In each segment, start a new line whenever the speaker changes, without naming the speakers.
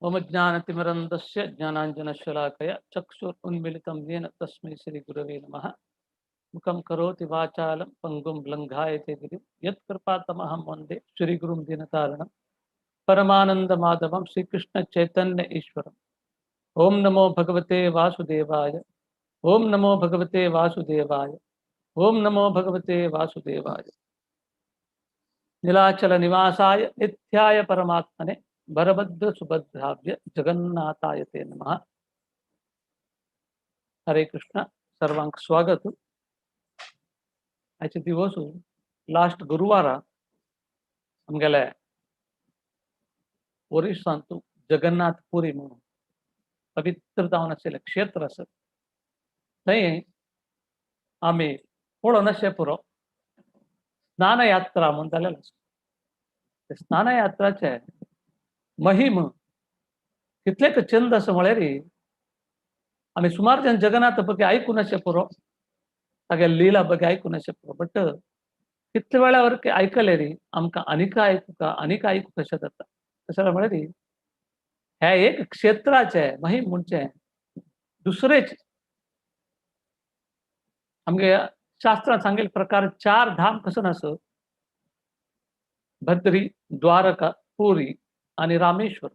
ओम ज्ञानतिमिरन्दस्य ज्ञानाञ्जनशलाकया चक्षुरुन्मिलितं येन तस्मै श्रीगुरवे नमः। मुखं करोति वाचालं पङ्गुं लङ्घायते गिरिं यत्कृपातमहं वन्दे श्रीगुरुं दीनतारणं परमानन्दमाधवं श्रीकृष्णचैतन्य ईश्वरम्। ओम नमो भगवते वासुदेवाय। ओम नमो भगवते वासुदेवाय। ओम नमो भगवते वासुदेवाय। नीलाचल निवासाय नित्याय परमात्मने बलभद्र सुभद्राभ्य जगन्नाथाय ते नमः। हरे कृष्ण। सर्वांक स्वागत। आयचे दिवस लास्ट गुरुवारा आमगेले ओरिसांतू जगन्नाथपुरी म्हणून पवित्र जावन आशिल्लें क्षेत्र आसा, थंय आमी पळोवन अशें पुरो स्नानयात्रा म्हूण जालेलें आसा। स्नानयात्राचे महिम कितले चंद आसा म्हळ्यार आमी सुमार जन जगन्नाथ बगे आयकून अशें पुरो, तागे लिला बगे आयकून अशें पुरो, बट कितले वेळावर आयकले री आमकां आनीक आयकुका आनीक आयकू कशें जाता। कशें म्हळ्यार हे एक क्षेत्राचे महिम म्हणचे दुसरेच आमगे शास्त्रान सांगेल प्रकार चार धाम कसो आसा, बद्री, द्वारका, पुरी आनी रामेश्वर।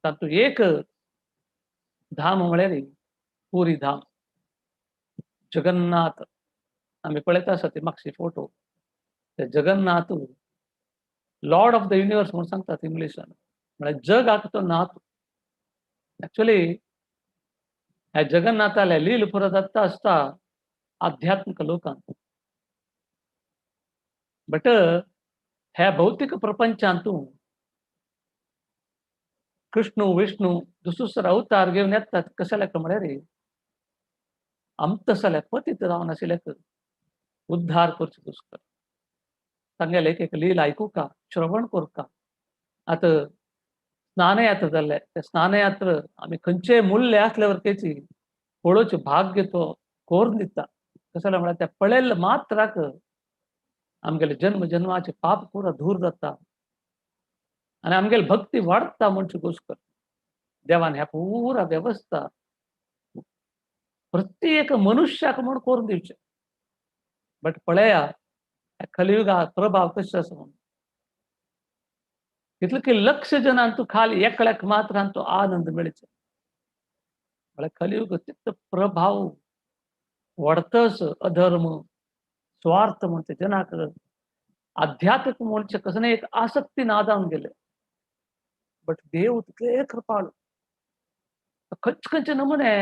तातूंत एक धाम म्हळ्यार पुरी धाम जगन्नाथ। आमी पळयता आसा ती मागशी फोटो, ते Jagannath lord of the universe म्हणून सांगतात इंग्लिशान, म्हळ्यार जगाक तो नाथ। एक्चुअली ह्या जगन्नाथाले लील पुरो जाता आसता आध्यात्मिक लोकांत, बट ह्या भौतिक प्रपंचांतू कृष्णू विष्णू दुसरो अवतार घेवन येतात कशें म्हळ्यार आमकां जाल्यार पतीत जावन आशिल्ल्याक उद्धार करचो दुसरो। तांगेले एक एक लील आयकुका, श्रवण करका। आतां स्नानयात्रा जाल्ले, ते स्नानयात्रा आमी खंयचेय मूल्य आसल्यावर तेची पळोवचें भाग्य तो करून दिता। कशें म्हळ्यार त्या पळयल्ले मात्राक आमगेले जन्म जन्माचे पाप पुरा दूर जाता आनी आमगेली भक्ती वाडटा म्हणचे गोश्ट देवान ह्या पुरा वेवस्था प्रत्येक मनुष्याक म्हूण करून दिवचें। बट पळया कलियुगा प्रभाव कशें आसा म्हणून, तितले की लक्ष जनान तूं खाली एकल्याक मात्रान तो आनंद मेळचो। म्हळ्यार कलियुग तितलो प्रभाव वाडतच अधर्म स्वार्थ म्हणचे जनाक आध्यात्मिक म्हणचे कसं एक आसक्ती ना जावन गेले। बट देव तितले कृपाळू, खंयचे खंयचे नमुने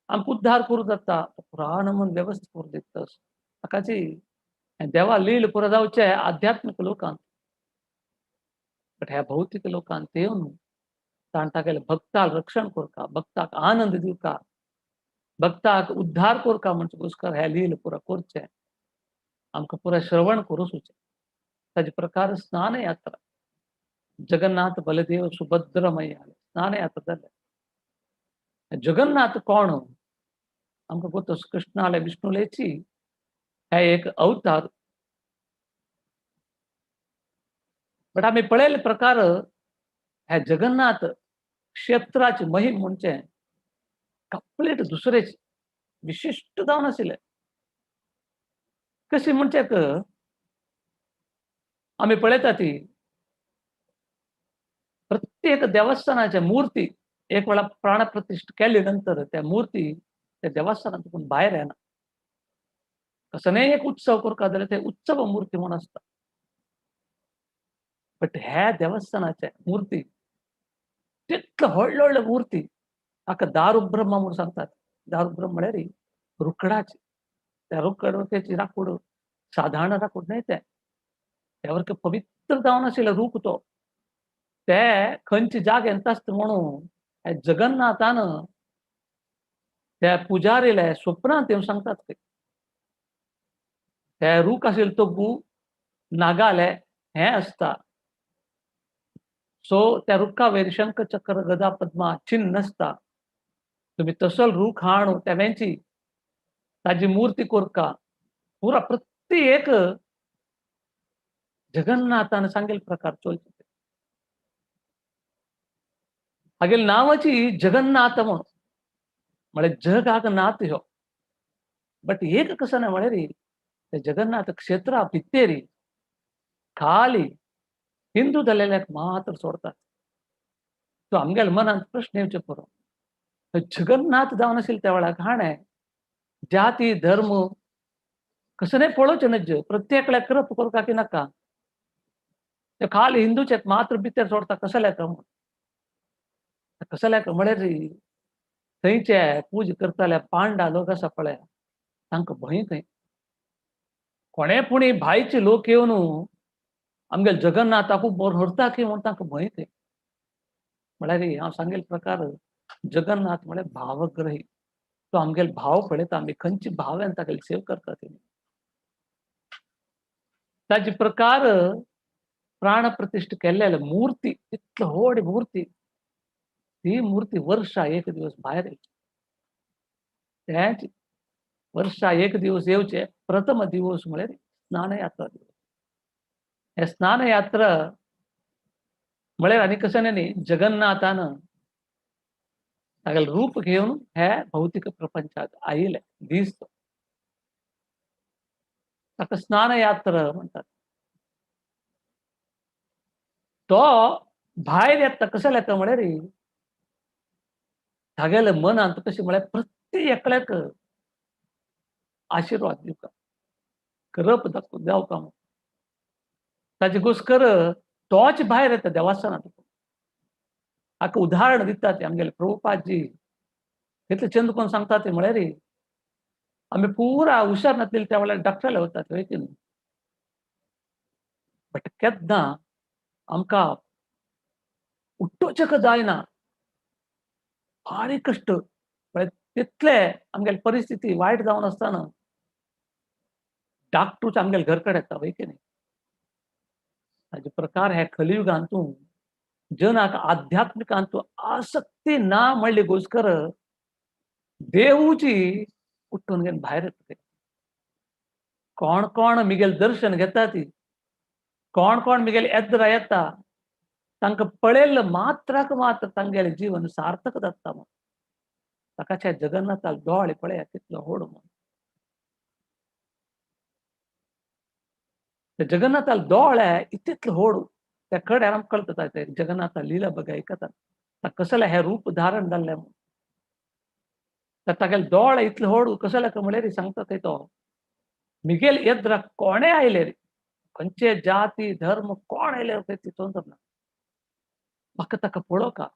आमकां उद्धार करूं जाता, पुरा नमुने वेवस्था करून दिता। ताकाची देवा लील पुरो जावचे आध्यात्मिक लोकांत, बट ह्या भौतिक लोकांत येवन ताण तागेले भक्ताक रक्षण करता, भक्ताक आनंद दिवका, भक्ताक उद्धार करका म्हणचे पुष्कर ह्या लील पुरा करचें आमकां पुरा श्रवण करूं सुचें। ताजे प्रकार स्नानयात्रा जगन्नाथ बलदेव सुभद्रमय स्नानयात्रा जाले। जगन्नाथ कोण आमकां गोत कृष्णाले विष्णुलेची हे एक अवतार। बट आमी पळयल्ले प्रकार ह्या जगन्नाथ क्षेत्राची महिम म्हणचे कंप्लीट दुसरेच विशिश्ट जावन आशिल्ले। कशी म्हणचे आमी पळयता ती प्रत्येक देवस्थानाच्या मूर्ती एक वेळा प्राणप्रतिष्ठा केले नंतर त्या मूर्ती त्या देवस्थानातून भायर येना। कसं नाही एक उत्सव करता जाल्यार ते उत्सव मूर्ती म्हणून आसता, बट ह्या देवस्थानाच्या मूर्ती तितले व्हडले व्हडले मूर्ती हाका दारुब्रह्म म्हणून सांगतात। दारुब्रह्म म्हळ्यार रुकडाची, त्या रुकड त्याची राकूड साधारण राकूड न्हय, ते त्यावर पवित्र जावन आशिल्ले रूख तो ते खंयचे जाग्यान आसता म्हणून जगन्नाथान त्या पुजारीले स्वप्नांत येवन सांगतात ते ते रूख आशिल्ले तो गू नागाले हें आसता। सो त्या रुखावेर शंख चक्र गदा पद्मा चिन्ह आसता, तुमी तसल रूख हाणू तेव्यांची ताजी मूर्ती कोरका पुरा प्रत्येक जगन्नाथान सांगेल प्रकार चलचे। हागेले नांवाची जगन्नाथ म्हणून म्हळ्यार जगाक नाथ ह्यो. बट एक कसं ना म्हळ्यार ते जगन्नाथ क्षेत्रा भित्तेरी खाली हिंदू जाल्ल्याक मात्र सोडतात. तो आमगेल्या मनांत प्रश्न येवचे पुरो, जगन्नाथ जावन आशिल्ले त्या वेळार हाणें जाती धर्म कसं नाही पळोवचें न्हय, प्रत्येकल्याक करप करता की नाका, ते खाली हिंदूचे मात्र भितर सोडता कसल्याक म्हूण. कसल्याक म्हळ्यार थंयचे पूजा करताले पांडा लोक आसा पळय, तांकां भंय खंय. कोणे पुणी भायचे लोक येवन आमगेले जगन्नाथाकू व्हरता की म्हूण तांकां भंय खंय. म्हळ्यार हांव सांगेल प्रकार जगन्नाथ म्हळ्यार भावग्रही. तो आमगेले भाव पळयता, आमी खंयची भावान तागेली सेव करता तेणी. ताजे प्रकार प्राण प्रतिष्ठा केल्लेले मूर्ती, इतली व्हड मूर्ती, ती मूर्ती वर्षा एक दिवस भायर येवची. तेच वर्षा एक दिवस येवचे प्रथम दिवस म्हळ्यार स्नानयात्रा दिवस. हे स्नानयात्रा म्हळ्यार आनी कशें न्ही, जगन्नाथान तागेलें रूप घेवन हे भौतीक प्रपंचात आयिल्ले दीस, ताका स्नानयात्रा म्हणटात. तो भायर येता कसो येता म्हळ्यार तागेल्या मनांत कशें म्हळ्यार प्रत्येक एकल्याक आशिर्वाद दिवका, करप जावका म्हूण. ताजे गोस्कर तोच भायर येता देवासनांत. हाका उदाहरण दिता ते आमगेले प्रभुपादजी तितले चंद कोण सांगता ते म्हळ्यार आमी पुरा हुशार नासलेले त्या वेळार डॉक्टराले वतात हय की न्ही. बट केन्ना आमकां उठ्ठोचेक जायना, भारी कश्ट, म्हळ्यार तितले आमगेली परिस्थिती वायट जावन आसतना डॉक्टरूच आमगेले घर कडेन येता हय की न्ही. ताजे प्रकार हे कलियुगांतू जनाक आध्यात्मिकांतू आसक्ती ना म्हणली गोस्कर देवूची उठून घेवन भायर येता. कोण कोण मिगेल दर्शन घेता ती, कोण कोण मिगेल एद्रा येता, तांकां पळयल्ले मात्राक मात्र तांगेलें जीवन सार्थक जाता म्हूण. ताकाच्या जगन्नाथाक दोळे पळया तितलो व्हड म्हूण. जगन्नाथाक दोळे इतले व्हड, त्या कड्यार आमकां कळटा ते जगन्नाथा लिला बघा आयकतात कसलें हें रूप धारण जाल्लें म्हूण. तागेले दोळे इतले व्हड कसले म्हळ्यार सांगता थंय तो मिगेल येद्रा कोणे आयले रे, खंयचे जाती धर्म कोण आयले खंय तितून ना, म्हाका ताका पळोवका,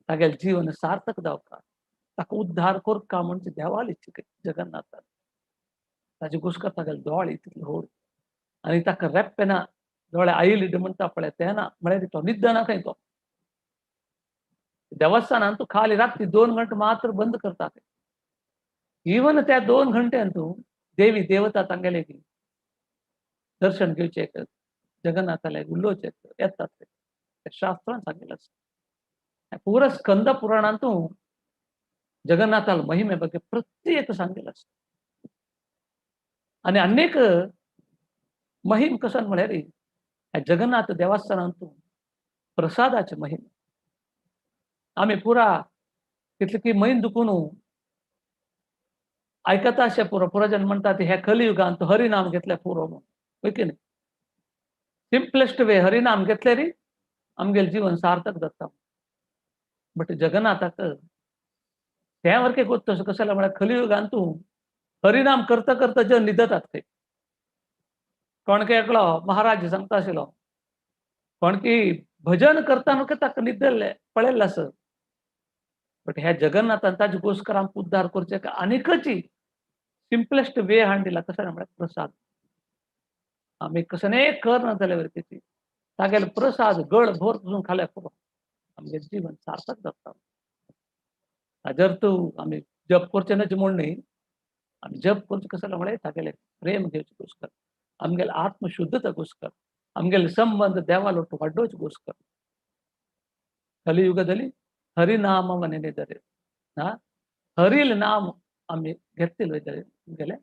तागेलें जीवन सार्थक जावका, ताका उद्धार करका म्हणजे देवाली जगन्नाथान. ताजे गोस्कर तागेले दोळे इतले व्हड आनी ताका रेप्पेना दोळे आयली म्हणटा पळय तेना म्हळ्यार तो निद्दना खंय. तो देवस्थानान तूं खाली रात्री 2 घंटे मात्र बंद करता. इवन त्या 2 घंट्यान तूं देवी देवता तांगेले दर्शन घेवचे, जगन्नाथाले उलोवचे येतात. शास्त्रान सांगितलं आसा पुरा स्कंद पुराणांतू जगन्नाथाल महिमे ಬಗ್ಗೆ प्रत्येक सांगितलं आसा. आनी अनेक महिम कसन म्हळ्यार ह्या जगन्नाथ देवस्थानांतू प्रसादाचे महिम. आमी पुरा कितले की मैन दुखून आयकता अशें पुरो पुराजन म्हणटा ह्या कलियुगांत हरिनाम घेतले पुरो म्हूण, हय की न्ही. सिंपलेस्ट वे हरिनाम घेतले री आमगेलें जीवन सार्थक जाता. बट जगन्नाथाक तें वरकें गोत्त तशें कशें म्हळ्यार कलियुगांत हरिनाम करता करता जन न्हिदतात थंय. कोण की एकलो महाराज सांगता आशिल्लो, कोण की भजन करता ताका न्हिदल्लें पळयल्लें आसा. बट ह्या जगन्नाथान ताजे गोस्कर आमकां उद्धार करचे आनीकच सिंपलेस्ट वे हाडून दिला कशें म्हळ्यार प्रसाद. आमी कसलेंय कर ना जाल्यार तेची तागेले प्रसाद गळ भर तुजून खाल्यार पुरो, आमगेलें जीवन सार्थक जाता. जर तूं आमी जप करचें न्हय म्हूण न्ही, आमी जप करचें कसलें म्हळ्यार तागेलें प्रेम घेवचें गोस्कर, आमगेले आत्मशुद्धता गोस्कर, आमगेले संबंध देवालोट वाडोवचे गोस्कर. कलियुगದಲ್ಲಿ ಹರಿನಾಮವ ನೆನೆದರೆ हरील नाम आमी घेतले वयतले आमगेलें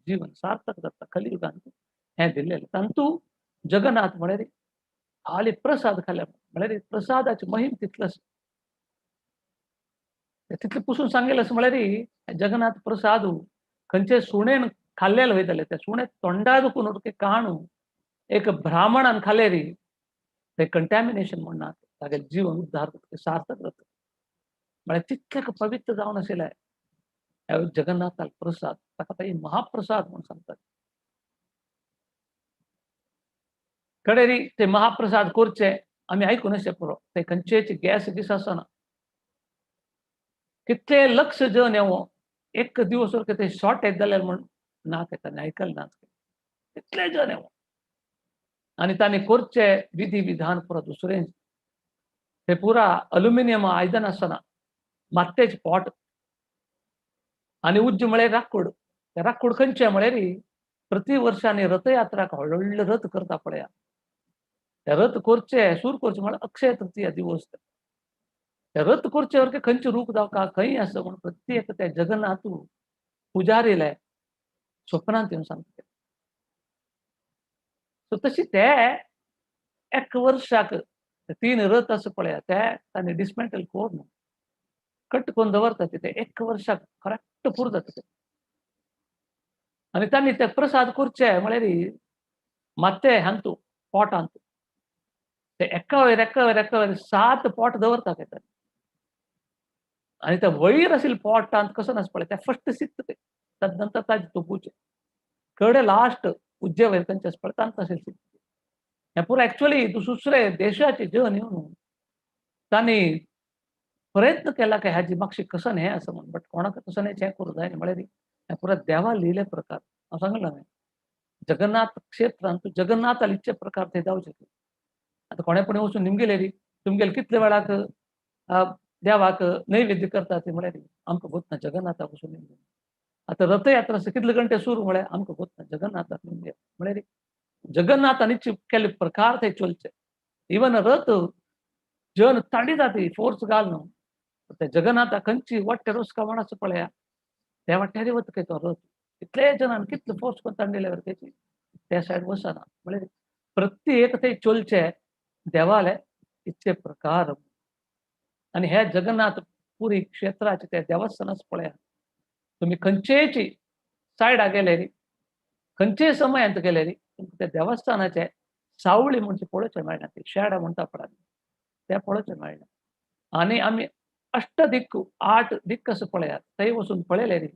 जीवन सार्थक जाता. कलियुगांत हें दिल्लें तांतू जगन्नाथ म्हळ्यार खाली प्रसाद खाल्या म्हळ्यार प्रसादाची महिम तितलोच. तितलें पुसून सांगेल अशें म्हळ्यार जगन्नाथ प्रसाद खंयचे सुणेन खाल्लेले वयताले, त्या सुणे तोंडा दुखून काणू एक ब्राह्मणान खालेरी ते कंटॅमिनेशन म्हणना, तागेलें जीवन उद्धार सार्थक जाता. म्हळ्यार तितलें पवित्र जावन आशिल्लें जगन्नाथाल प्रसाद, ताका ते महाप्रसाद म्हूण सांगतात. कडेरी ते महाप्रसाद करचे आमी आयकून अशें पुरो, ते खंयचेच गॅस बीस आसना, कितले लक्ष जन येवो एक दिवस ते शॉर्ट येत जाल्यार म्हूण ना ते आयकल ना, तितले जन येवो आनी तांणी करचे विधी विधान पुरा दुसरें. ते पुरा अल्युमिनियम आयदन आसना, मातयेचे पॉट आनी उज्ज म्हळ्यार राखूड. ते राखूड खंयचे म्हळ्यार प्रति वर्षांनी रथयात्राक व्हडले रथ करता पळया, ते रथ करचे सूर करचे म्हळ्यार अक्षय तृतीया दिवस. ते रथ करचे वरके खंयचे रूप जावका खंय आसा म्हूण प्रत्येक ते जगन्नाथ पुजारीले स्वप्नांत येवन सांगता. सो तशी ते एक वर्षाक 3 रथ आसा पळया, ते तांणी डिसमेंटल करून कट करून दवरता, ते एक वर्षाक करेक्ट पुरो जाता ते. आनी तांणी ते प्रसाद करचे म्हळ्यार माते हांतू पोट हांतू ते एका वयर एका वयर एका वयर 7 पोट दवरता ते. आनी ते वयर आशिल्ले पोटांत कसो नासता पळय, ते फर्स्ट सिक्त ते, तदनंतर ताजे तोपूचे कडे लास्ट उज्जे वयर खंयचे आसा पळय तांकां आशिल्ले सिक्त. हें पुरो एक्चुअली दुसरे देशाचे जन येवन तांणी प्रयत्न केला काय हाजी मातशी कसन हें आसा म्हूण, बट कोणाक कसन हें करूं जाय म्हळ्यार हें पुरा देवा लिहिले प्रकार. हांव सांगला न्ही जगन्नाथ क्षेत्रांत जगन्नाथ इच्छे प्रकार ते जावचे. आतां कोणेपणी वचून निमगेले तुमगेले कितले वेळाक देवाक नैवेद्य करता ते म्हळ्यार आमकां गोत ना जगन्नाथाक वचून निमगे. आतां रथयात्रा कितले घंटे सुरू म्हळ्यार आमकां गोत ना जगन्नाथाक निमगे. म्हळ्यार जगन्नाथान केल्ले प्रकार ते चलचे. इवन रथ जन तांडी जाती फोर्स घाल न्हू, ते जगन्नाथा खंयची वाट्टे रोसका म्हण पळया त्या वाट्यारी वता काय तो रथ, कितले जणान कितले फोर्स करून तांडिले तेची त्या सायड वचना. म्हळ्यार प्रत्येक ते चलचे देवाले इतले प्रकार. आनी हे जगन्नाथ पुरी क्षेत्राचे ते देवस्थानच पळया, तुमी खंयचेय सायडा गेले खंयचेय समयांत गेले तुमकां त्या देवस्थानाचे सावळी म्हणजे पळोवचें मेळना, ते शेडा म्हणटा पळय ते पळोवचें मेळना. आनी आमी अष्ट दिक्क 8 दिक्क असं पळयात थंय वचून पळयले न्ही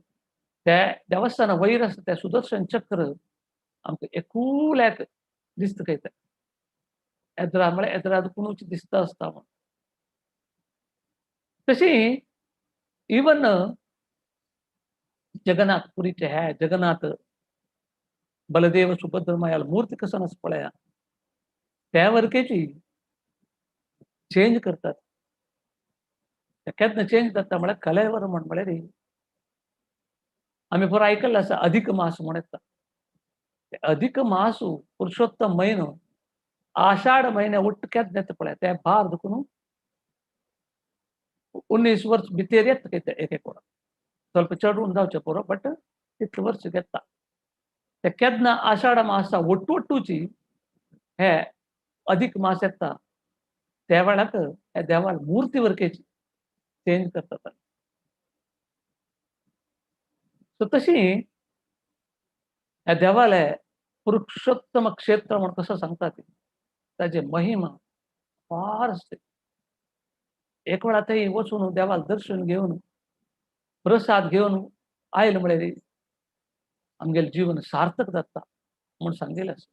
ते देवस्थाना वयर आसा ते सुदर्शन चक्र आमकां एकूल्याक दिसता खंय तें एद्रा म्हळ्यार एद्रा दुखूनच दिसता आसता म्हूण. तशी इवन जगन्नाथ पुरीचे हे जगन्नाथ बलदेव सुभद्र मायाल मूर्ती कसं आसा पळया त्या वरकेची चेंज करतात. केन्ना चेंज जाता म्हळ्यार कलेवर म्हण म्हळ्यार आमी पुरो आयकल्लें आसा अधिक मास म्हण येता. अधिक मास पुरुषोत्तम म्हयनो आषाढ म्हयन्या ಒಟ್ಟು केन्ना येता पळय ते भार दुखून 19 वर्स भितर येता एक एक वरां ಸ್ವಲ್ಪ चड जावचें पुरो बट तितले वर्स घेता. ते केन्ना आषाढ मासा ಒಟ್ಟು ಒಟ್ಟುची हे अधिक मास येता त्या वेळाक हे देवाल मूर्ती वरकेची चेंज करतात. सो तशी ह्या देवाले पुरुषोत्तम क्षेत्र म्हण कसं सांगता ती ताजे महिमा फार आसते. एक वेळा थंय वचून देवाल दर्शन घेवन प्रसाद घेवन आयल म्हळ्यार आमगेलें जीवन सार्थक जाता म्हूण सांगिल्लें आसा.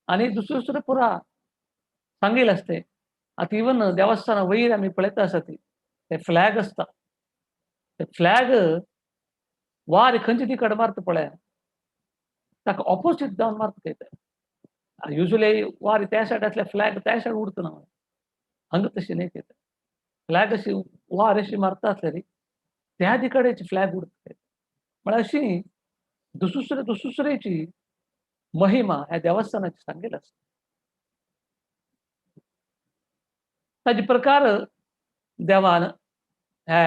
आनी दुसरें दुसरें पुरा सांगिल्लें आसता. आतां इवन देवस्थाना वयर आमी पळयता आसा ती ते फ्लॅग आसता, ते फ्लॅग वार खंयचे ती कडेन मारता पळया ताका ऑपोजीट जावन मारता ते. युजली वार त्या सायडांतले फ्लॅग त्या सायड उरता ना, हांगा तशें न्ही ते फ्लॅग अशी वार अशी मारता आसल्यार त्या दिकडेची फ्लॅग उरता. म्हळ्यार अशी दुसरे दुसरेची महिमा ह्या देवस्थानाची सांगिल्ली आसा. ताजे प्रकार देवान हे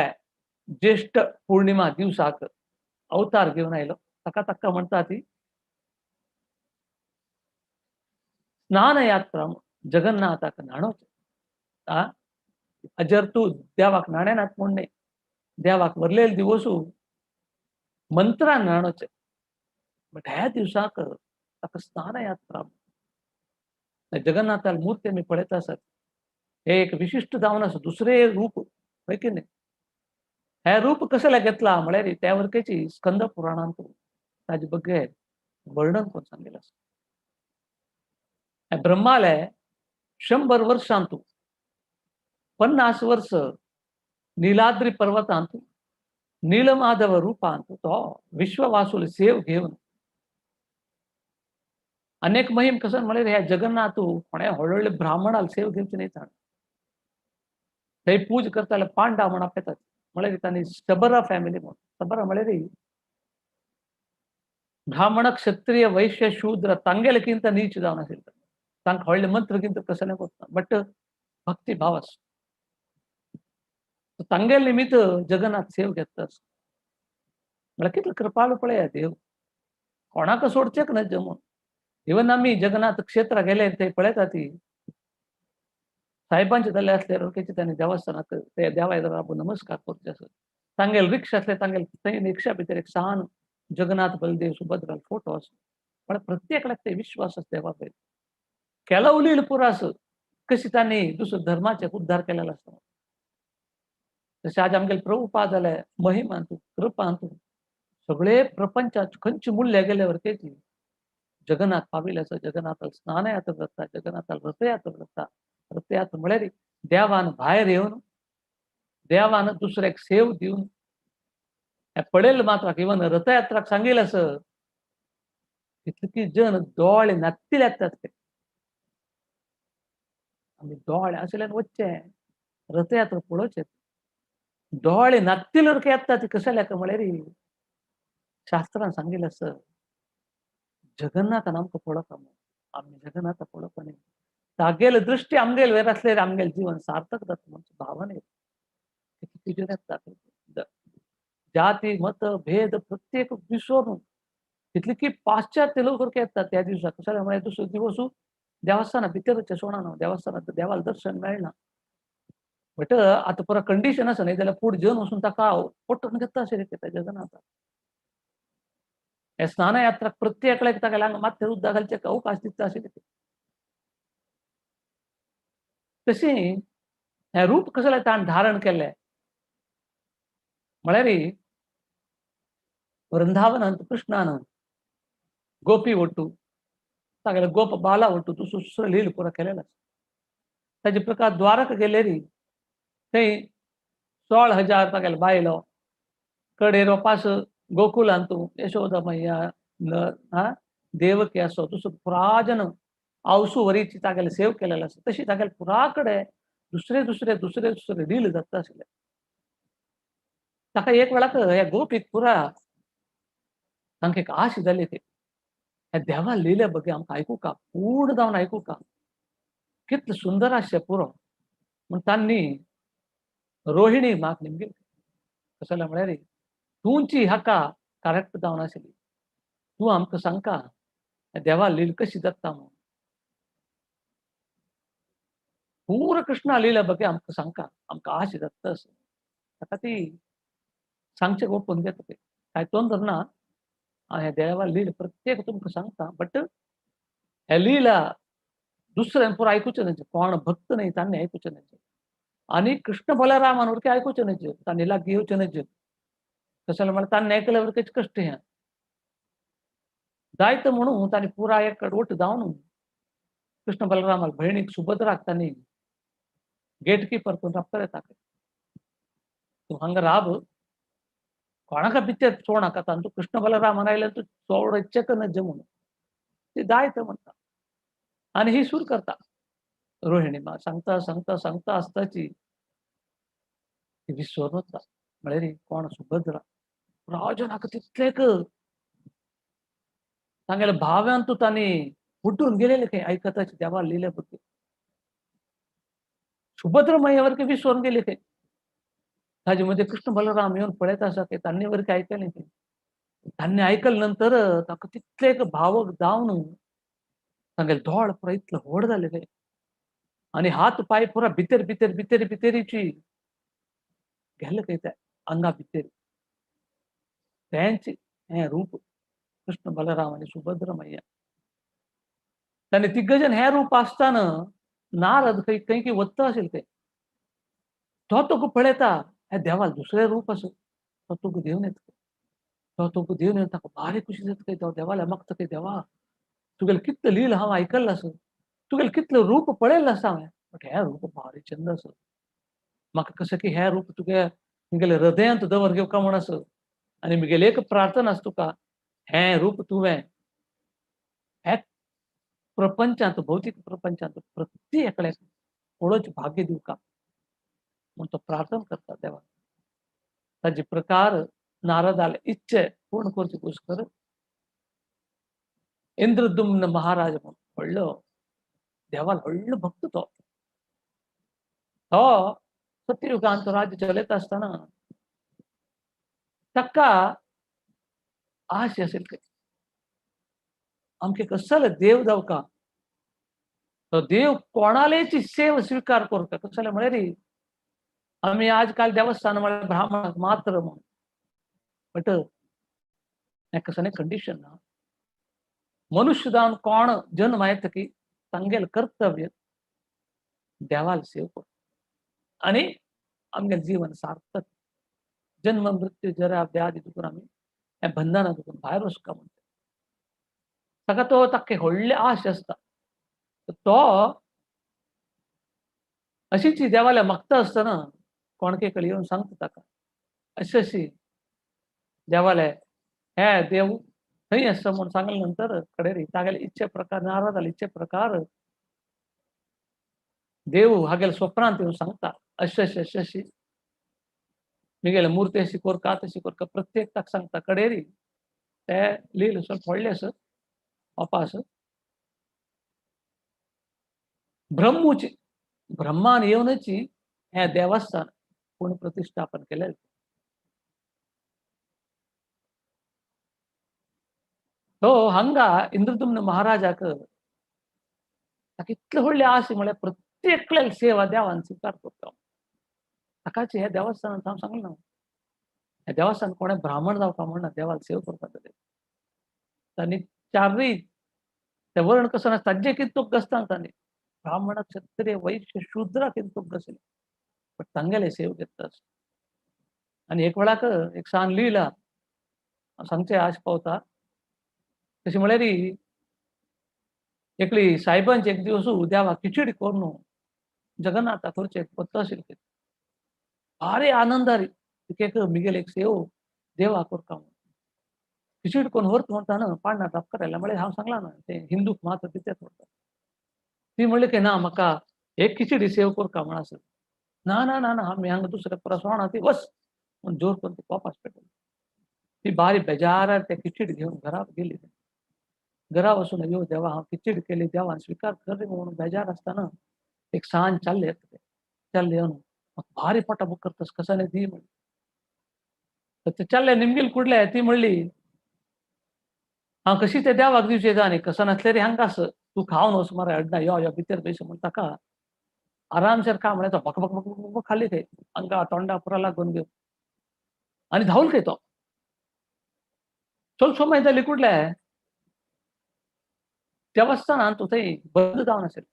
ज्येष्ठ पौर्णिमा दिवसाक अवतार घेवन आयलो ताका ताका म्हणटा ती स्नान यात्रा जगन्नाथाक न्हाणोवचें. जर तूं देवाक न्हाणेनात म्हूण न्ही, देवाक व्हरलेले दिवसू मंत्रान न्हाणोवचें. बट ह्या दिवसाक ताका स्नानयात्रा. जगन्नाथाल मूर्ती आमी पळयत आसात, हे एक विशिश्ट जावन आसा दुसरे रूप, हय की न्ही? हे रूप कशें घेतला म्हळ्यार त्या वरकेची स्कंद पुराणांत ताजे बगे वर्णन कोण सांगिल्लें आसा. ब्रह्माले 100 वर्षांतु 50 वर्ष नीलाद्री पर्वतांतु नीलमाधव रूपांतु तो विश्ववासूल सेव घेवन अनेक महिम कसं म्हळ्यार ह्या जगन्नाथू कोणे व्हडले ब्राह्मणाल सेव घेवचे न्ही ताणें. थंय पूज करताले पांडा म्हण आपयतात, म्हळ्यार तांणी सबरा फॅमिली म्हण. सबरा म्हळ्यार ब्राह्मण क्षत्रिय वैश्य शूद्र तांगेलेकिंत नीच जावन आशिल्ले, तांकां व्हडले मंत्र गिंत्र कसलें कोत्ता, बट भक्ती भाव आसा. तांगेले निमित्त जगन्नाथ सेव घेता. म्हळ्यार कितलो कृपाळू पळया देव, कोणाक सोडचेक न्हय जमून. इवन आमी जगन्नाथ क्षेत्राक गेले थंय पळयता ती साहेबांचे जाल्ले असले रोकेचे तांणी देवस्थानाक ते देवा येदर आपूण नमस्कार करचे आसत. तांगेले रिक्षा आसले तांगेले थंय रिक्षा भितर एक सान जगन्नाथ बलदेव सुभद्रा फोटो आसा. म्हळ्यार प्रत्येकाक ते विश्वास आसा देवा पयर. केलवलील पुरास कशी तांणी दुसऱ्या धर्माचे उद्धार केलेलो आसता. तशें आज आमगेले प्रभुपाद जाले महिमांतू कृपांतू सगळे प्रपंचात खंयची मूल्य गेल्यावर तेची जगन्नाथ पाविल्ले आसा. जगन्नाथाक स्नानयात्रा जाता, जगन्नाथाक रथयात्रा जाता. रथयात्रा म्हळ्यार देवान भायर येवन देवान दुसऱ्याक सेव दिवन पळयल मात्राक इवन रथयात्राक सांगिल्लें आसा तितले जन दोळे नात्तिले येतात ते. आमी दोळे आशिल्ल्यान वचचें रथयात्रा पळोवचें, दोळे नात्तिले येतात ते कशें म्हळ्यार शास्त्रान सांगिल्लें आसा जगन्नाथान आमकां पळोवपा म्हूण. आमी जगन्नाथा पळोवपा न्ही, तागेले दृश्टी आमगेले वेर आसल्यार आमगेलें जीवन सार्थक जाता म्हणून भावना येता. जाती मत भेद प्रत्येक विसरून तितले की पाश्चात्य लोक येतात त्या दिवसा. कशें म्हळ्यार दुसरो दिवसू देवस्थाना भितरचे सोडना, देवस्थानात देवाला दर्शन मेळना. बट आतां पुरा कंडिशन आसा न्ही, जाल्यार फूड जेवन वचून ताका पटोवन घेता अशें कितें जगन्नाथा. हे स्नानयात्रा प्रत्येकाक ताका हांगा माथ्यार उदक घालचें अवकाश दिता अशें कितें. तशी हें रूप कसलें ताणें धारण केल्लें म्हळ्यार वृंदावनांत कृष्णान गोपी ಒಟ್ಟು तागेले गोप बाला ಒಟ್ಟು दुसरो दुसरो लील पुरो केलेलो आसा. ताजे प्रकार द्वारका गेलेरी थंय 16,000 तागेले बायलो कडेर वापास गोकुलांतू यशोदा मैया देवकी असो दुसरो पुराजन आवसू वरीची तागेले सेव केलेलो आसा. तशी तागेले पुरा कडेन दुसरे दुसरे दुसरे दुसरे लील जाता आशिल्ले. ताका एक वेळाक ह्या गोपीक पुरा तांकां एक आश जाली ती ह्या देवा लिले बगे आमकां आयकूका, पूर्ण जावन आयकूका, कितलें सुंदर आसचें पुरो म्हूण तांणी रोहिणी माक निमगेली. कसलें म्हळ्यार तुमची हाका करेक्ट जावन आशिल्ली, तूं आमकां सांगका देवा लील कशी जाता म्हूण, पूर्ण कृष्णा लिला बगे आमकां सांगका, आमकां आश जाता असो. ताका ती सांगचें ओपून घेता ते काय तोंड ना ह्या देवा लील प्रत्येक तुमकां सांगता, बट ह्या लीला दुसऱ्यान पुरो आयकुचें न्हय, कोण भक्त न्हय तांणी आयकुचें न्हय, आनी कृष्ण बलरामान वरकी आयकुचें न्हय, तांणी लागीं येवचें न्हय. कशें म्हळ्यार तांणी आयकल्या वरकेच कश्ट हें जायत म्हणून तांणी पुरा एक वट जावन कृष्ण बलरामाक भयणीक सुभद्राक तांणी गेट किपर करून राबतले ताका, तूं हांगा राब, कोणाका भितर सोड नाका, तांतू कृष्ण बलरामान आयल्यार तूं सोडचें न्हय म्हणून ती जायत म्हणटा. आनी ही सूर करता रोहिणी मा सांगता सांगता सांगता आसताची ती विसरून वता. म्हळ्यार कोण सुभद्रा राजनाक तितलेक तांगेले भाव्यान तूं तांणी उठून गेलेले खंय आयकताची देवा लिले बगे सुभद्रा मैया विसरून गेले खंय. ताजे मध्ये कृष्ण बलराम येवन पळयत आसा की तांणी वरकी आयकलें तें, तांणी आयकले नंतर ताका तितले एक भावक जावन तांगेले दोळ पुरा इतले व्हड जाले खंय आनी हात पांय पुरा भितर भितर भितर भितरीची गेले खंय ते. आंगा भितर तेंच हें रूप कृष्ण बलराम आनी सुभद्रा मैया. आनी तिगजन हें रूप आसतना नारद खंय खंय की वत्ता असेल ते तो तुका पळयता हे देवाल दुसरें रूप आसा तो तुका घेवन येता तो तुका घेवन येता ताका भारी खुशी जाता खंय तो देवाल्या मागता खंय देवा तुगेलें कितलें लील हांव आयकल्लें आसा तुगेलें कितलें रूप पळयल्लें आसा हांवें बट हें रूप भारी चंद आसा म्हाका कशें की हें रूप तुगे म्हगेले हृदयांत दवर घेवका म्हूण आसा आनी म्हगेली एक प्रार्थना आसा तुका हें रूप तुवें हे प्रपंचांत भौतीक प्रपंचांत प्रत्येक पळोवचें भाग्य दिवका म्हूण तो प्रार्थना करता देवाक. ताजे प्रकार नारदाले इच्छे पूर्ण करचे पुष्कर इंद्रदुम्न महाराज म्हूण व्हडलो देवाल व्हडलो भक्त तो तो सत्ययुगांत राज्य चलयता आसतना ताका आश आशिल्ली खंय आमकां कसलो देव जावका तो देव कोणालेची सेव स्विकार करता कसले म्हळ्यार आमी आज काल देवस्थान म्हळ्यार ब्राह्मणाक मात्र म्हूण बट हें कसलें कंडिशन ना. मनुष्य जावन कोण जन्म येता की तांगेलें कर्तव्य देवाल सेव कर आनी आमगेलें जीवन सार्थक जन्म मृत्यू जरा व्याधी दुखून आमी ह्या बंधना दुखून भायर वचका म्हणटा ताका तो ताका व्हडली आश आसता तो अशीच देवाल्या मागता आसतना कोणके कडेन येवन सांगता ताका अशी अशी देवाले हे देव थंय आसता म्हूण सांगले नंतर कडेन तागेले इच्छे प्रकार नारदाले इच्छे प्रकार देव हागेले स्वप्नांत येवन सांगता अशें अशें अशें अशी मिगेले मूर्ती अशी कोरका तशी कोरका प्रत्येक ताका सांगता कडेरी ते लील स्वल्प व्हडलें आसा अपास ब्रह्मूची ब्रह्मान येवनची हें देवस्थान पूण प्रतिष्ठापन केलें. तो हांगा इंद्रदुम्न महाराजाक ताका इतले व्हडली आस म्हळ्यार प्रत्येकल्याक सेवा देवान स्विकार करता. ताकाच हे देवस्थानांत हांव सांगलें ना हें देवस्थान कोणें ब्राह्मण जावपा म्हण ना देवाक सेव करपाक जाय. तांणी चारय ते वर्ण कसो ना तांचे कितूक गसता तांणी ब्राह्मण क्षत्रिय वैश्य शूद्र कितूक गसले बट तांगेले सेव घेता. आनी एक वेळाक एक सान लीला सांगचे आश पावता तशें म्हळ्यार एकली सायबांचे एक दिवस देवा खिचडी करून जगन्नाथा करचे पत्तो आशिल्ले भारी आनंदारी एक मिगेल एक सेव देवा करता म्हणून खिचडी करून व्हरता म्हणटा न्हू पाडना करायला म्हळ्यार हांव सांगलां ना ते हिंदूक मात्र तितलेच म्हणटा. ती म्हणली की ना म्हाका एक खिचडी सेव करता म्हण आसत ना ना ना ना आमी हांगा दुसऱ्या परस कोणा ती वच म्हूण जोर करून ती वापस पेटली. ती बारी बेजारार ते खिचडी घेवन घरा गेली. घरा वचून यो देवा हांव खिचडी केली देवान स्विकार कर म्हणून बेजार आसतना एक सांज चालले येता चालले येवन म्हाका भारी पोटा बूक करता कसाने दी म्हणली. तर चालले निमगेल कुडले ती म्हणली हांव कशी ते देवाक दिवचे जाय कसो नासले रे हांगा आस तूं खावन वच मरे अडना यो यो भितर बेस म्हूण ताका आरामशीर खा म्हळ्यार तो बक बक बक बक खाली थंय हांगा तोंडा पुरा लागून घेवन आनी धांवल खंय तो चलसो मागीर जाली कुडले देवस्थानान तूं थंय बंद जावन आशिल्लें.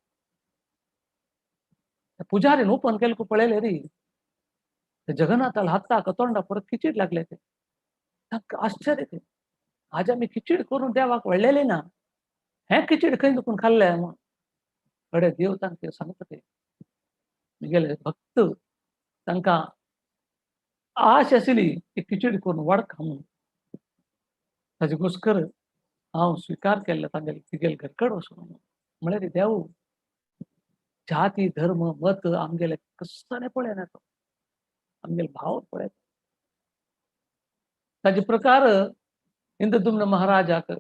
पुजारीन ओपन केलें पळयलें रे जगन्नाथाला हाताक तोंडा परत खिचीड लागले ते तांकां आश्चर्य ते आज आमी खिचडी करून देवाक व्हडलेले ना हें खिचडी खंय दुखून खाल्लें म्हूण अडे देव तांकां सांगता ते म्हगेले भक्त तांकां आश आशिल्ली ती खिचडी करून वाडका म्हणून ताजे गोस्कर हांव स्विकार केल्ले तांगेले तिगेले घरकड वचून म्हळ्यार देव जाती धर्म मत आमगेले कसने पळयना तो आमगेले भाव पळयता. ताजे प्रकार इंद्रदुम्न महाराजाक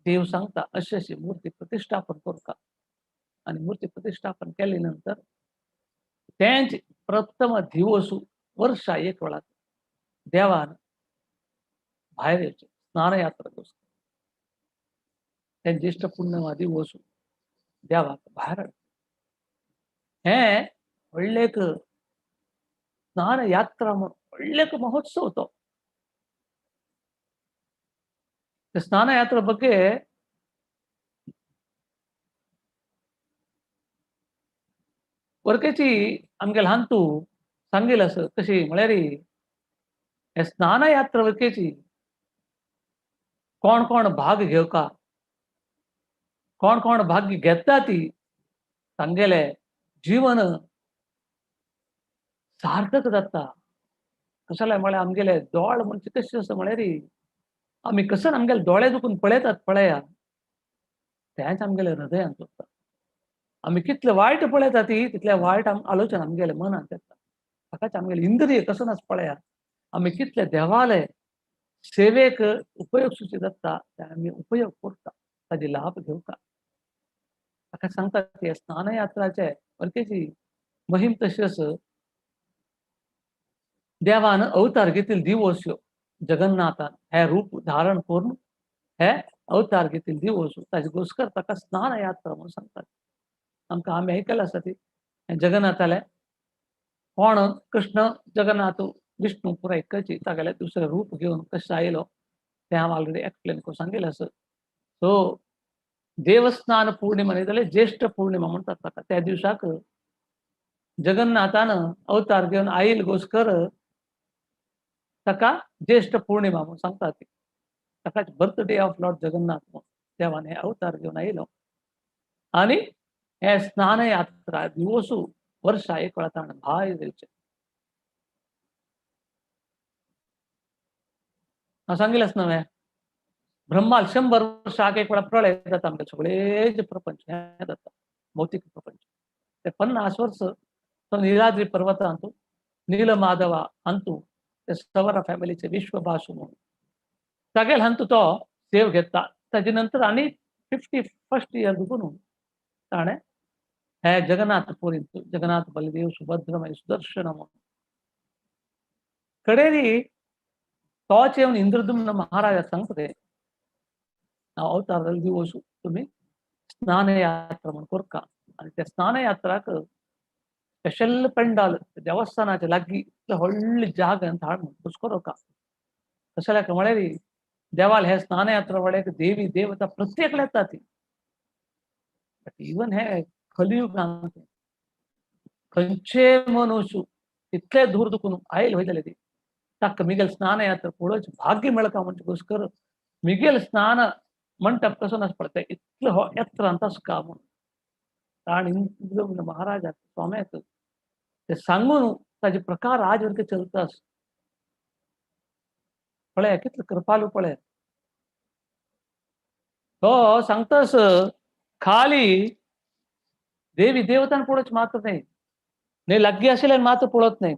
देव सांगता अशी अशी मूर्ती प्रतिष्ठापन करता आनी मूर्ती प्रतिष्ठापन केले नंतर तेंच प्रथम दिवस वर्षा एक वेळा देवान भायर येवचें स्नानयात्रा करची तें ज्येष्ठ पुर्णिमा दिवस देवाक भायर हें व्हडलें एक स्नान यात्रा म्हूण व्हडलें एक महोत्सव तो. स्नान यात्रा ಬಗ್ಗೆ वर्केची आमगे ल्हान तूं सांगील आसा कशी म्हळ्यार हे स्नान यात्रा वर्केची कोण कोण भाग घेवका, कोण कोण भाग घेता ती सांगेले जीवन सार्थक जाता. कशाला म्हळ्यार आमगेले दोळ म्हणजे कशें आसा म्हळ्यार आमी कसं आमगेले दोळे दुखून पळयतात पळया तेंच आमगेले हृदयांत उरता. आमी कितले वायट पळयतात ती तितले वायट आलोचन आमगेले मनांत येता. ताकाच आमगेले इंद्रिय कसं नास पळया आमी कितले देवाले सेवेक उपयोग सुची जाता ते आमी उपयोग करता, ताजे लाभ घेवका. ताका सांगतात ते स्नान यात्राचे वर्केची महिम तशी आसा. देवान अवतार घेतील दिवस जगन्नाथान हे रूप धारण करून हे अवतार घेतील दिवस ताजे गोस्कर ताका स्नान यात्रा म्हणून सांगतात. आमकां आमी आयकलां आसा ती जगन्नाथाले कोण कृष्ण जगन्नाथ विष्णू पुराय एकची तागेले दुसरें रूप घेवन कशें आयलो तें हांव ऑलरेडी एक्सप्लेन करून सांगिल्लें आसा. सो देवस्नान पौर्णिमा न्ही जाल्यार ज्येष्ठ पौर्णिमा म्हणटात ताका. त्या दिवसाक जगन्नाथान अवतार घेवन आयल गोस्कर ताका ज्येष्ठ पौर्णिमा म्हणून सांगतात. ताका बर्थडे ऑफ लॉर्ड जगन्नाथ म्हणून देवान हे अवतार घेवन आयलो आनी हे स्नान यात्रा दिवसू वर्षा एक वेळा ताणें भायर येवचें. हांव सांगिल्लेंच न्हय ब्रह्माल 100 वर्साक एक वेळा प्रळय जाता आमगे सगळे जे प्रपंच हें जाता भौतीक प्रपंच. ते 50 वर्स तो निलाद्री पर्वतांतू नीलमाधवा हांतू ते सवरा फॅमिलीचे विश्वभासू म्हणून तागेल हांतू तो सेव घेता. ताजे नंतर आनी 51st year दुखून ताणें हे जगन्नाथ पुरींत जगन्नाथ बलदेव सुभद्र मागीर सुदर्शन म्हणून कडेरी तोच येवन इंद्रदुम्न महाराजा सांगता ते हांव अवतार दिवस तुमी स्नान यात्रा म्हूण करका. आनी त्या स्नान यात्राक स्पेशल पेंडाल देवस्थानाच्या लागीं इतले व्हडले जाग हाड म्हूण करका. कशें म्हळ्यार देवाल हे स्नान यात्रा वाड्याक देवी देवता प्रत्येक येता ती. बट इवन हे कलियुगांत खंयचे मनुष्य इतले दूर दुखून आयल वयताले ती ताका मिगेल स्नान यात्रा पळोवचें भाग्य मेळका म्हणजे गोस्कर मिगेल स्नान मंटप कसो नास पडटा इतलो हो येत्रांत आसका म्हणून ताणें इंद्र महाराजाक स्वाम्याक ते सांगून ताजे प्रकार आज वरके चलता. पळया कितलो कृपालू पळय तो सांगतास खाली देवी देवतान पळोवचें मात्र न्ही, न्ही लागीं आशिल्ल्यान मात्र पळोवत न्ही,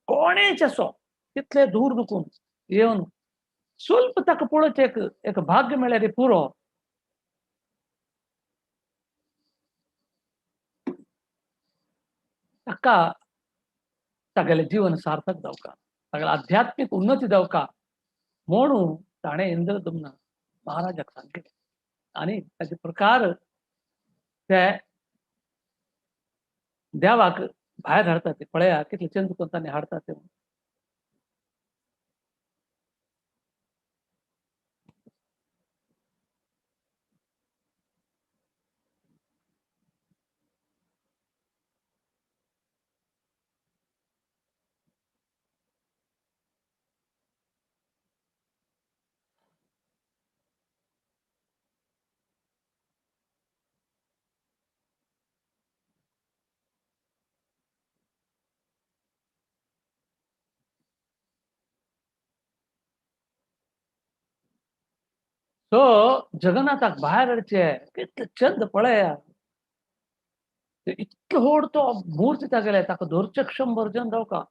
कोणेच असो तितले दूर दुखून येवन स्वल्प ताका पळोवचें एक एक भाग्य मेळ्ळ्यार पुरो. ताका तागेलें जीवन सार्थक जावका, तागेले आध्यात्मीक उन्नती जावका म्हणून ताणें इंद्रदुम्न महाराजाक सांगिल्लें. आनी ताजे प्रकार ते देवाक भायर हाडटा ते पळया कितले चंद कोंतांनी हाडटा ते. सो जगन्नाथाक भायर हाडचे कितले चंद पळया इतलो व्हड तो मूर्ती तागेले ताका धरचें 100 जन रावका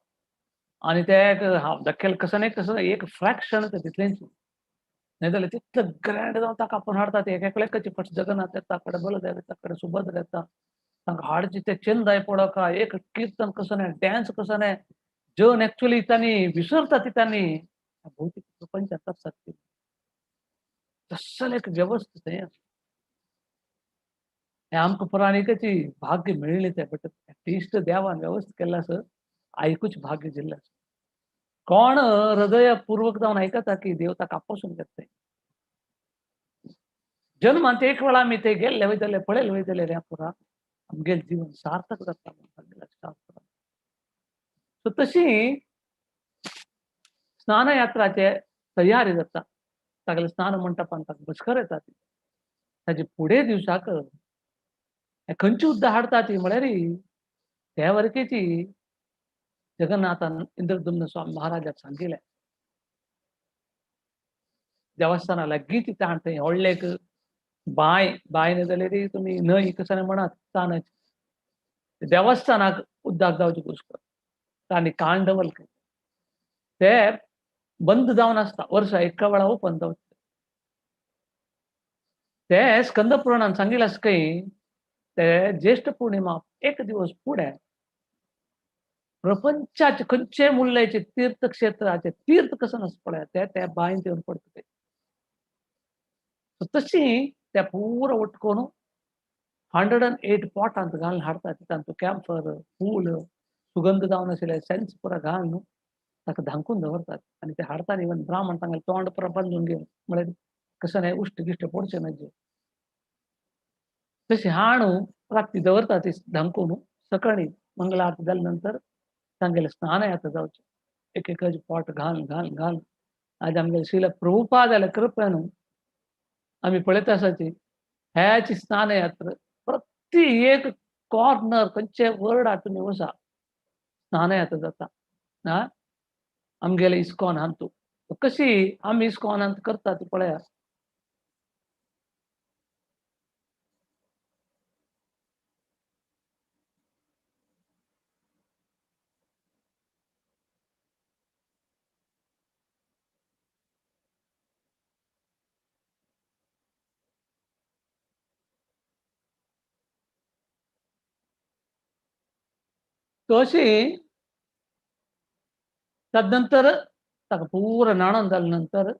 आनी ते हांव दाखयल कसो न्ही कसो एक फ्रॅक्शन तितलेंच न्ही जाल्यार तितलें ग्रँड जावन ताका आपोवन हाडटा ते एक एकल्याकच फस्ट जगन्नाथ येता कडे बलदेव येता कडे सुभद्र येता तांकां हाडचे ते चंदाय पळोवका एक किर्तन कसो न्ही डॅन्स कसो न्ही जन एक्चुअली तांणी विसरता ती तांणी भौतीक प्रपंचांत आसतात तसले एक व्यवस्थित हें आमकां पुराणिकाची भाग्य मेळ्ळें तें बट एटलिस्ट देवान व्यवस्थित केल्लें आसा आयकूच भाग्य दिल्लें आसा. कोण हृदयपूर्वक जावन आयकता की देव ताका आपोसून घेता. जन्मांत एक वेळा आमी ते गेल्ले वयतले पळयले वयतले रे पुरा आमगेलें जीवन सार्थक जाता म्हणून शास्त्र. सो तशी स्नानयात्राचे तयारी जाता. तागेले स्नान मंटपान ताका बसकर येता ती ताजे फुडें दिवसाक खंयची उद्दा हाडटा ती म्हळ्यार त्या वर्केची जगन्नाथान इंद्रदुम्न स्वामी महाराजाक सांगिल्लें. देवस्थाना लागीं ती ताण थंय व्हडलें एक बांय बांय न्ही जाल्यार तुमी न्हंय कशें म्हणात ताणाची देवस्थानाक उद्दाक जावची गोश्ट तांणी काण दवरलें ते बंद जावन आसता वर्सा एका वेळा ओपन जावचें. ते स्कंद पुराणान सांगिल्लें आसा खंय ते ज्येष्ठ पौर्णिमा एक दिवस फुडें प्रपंचाचे खंयचे मुल्याचे तीर्थक्षेत्राचे तीर्थ कसं आसा पळय ते त्या बांयंत येवन पडटा. तशी त्या पुरो उटकोन 108 पोटांत घालून हाडटा. तांतूं कॅम्फर फूल सुगंध जावन आशिल्ले सेन्स पुरा घालून ताका धांकून दवरतात आनी ते हाडटा. इवन ब्राह्मण तांगेलें तोंड पुरा बांदून घेवन म्हळ्यार कशें न्हय उश्ट गिश्ट पडचें न्हय. तशी हाणू राती दवरता ती धांकून सकाळी मंगल आरती जाल्या नंतर तांगेलें स्नान यात्रा जावचें. एक एक पोट घाल घाल घाल. आज आमगेले श्रील प्रभुपाद कृपेन आमी पळयता आसाची ह्याची स्नान यात्रा प्रति एक कॉर्नर खंयचे वर्डार तुमी वसा स्नान यात्रा जाता. हा आमगेले इस्कॉन हांतू कशी आमी इस्कॉन हांत करता ती पळया. तशी तदनंतर ताका पुरो न्हाणोन जाले नंतर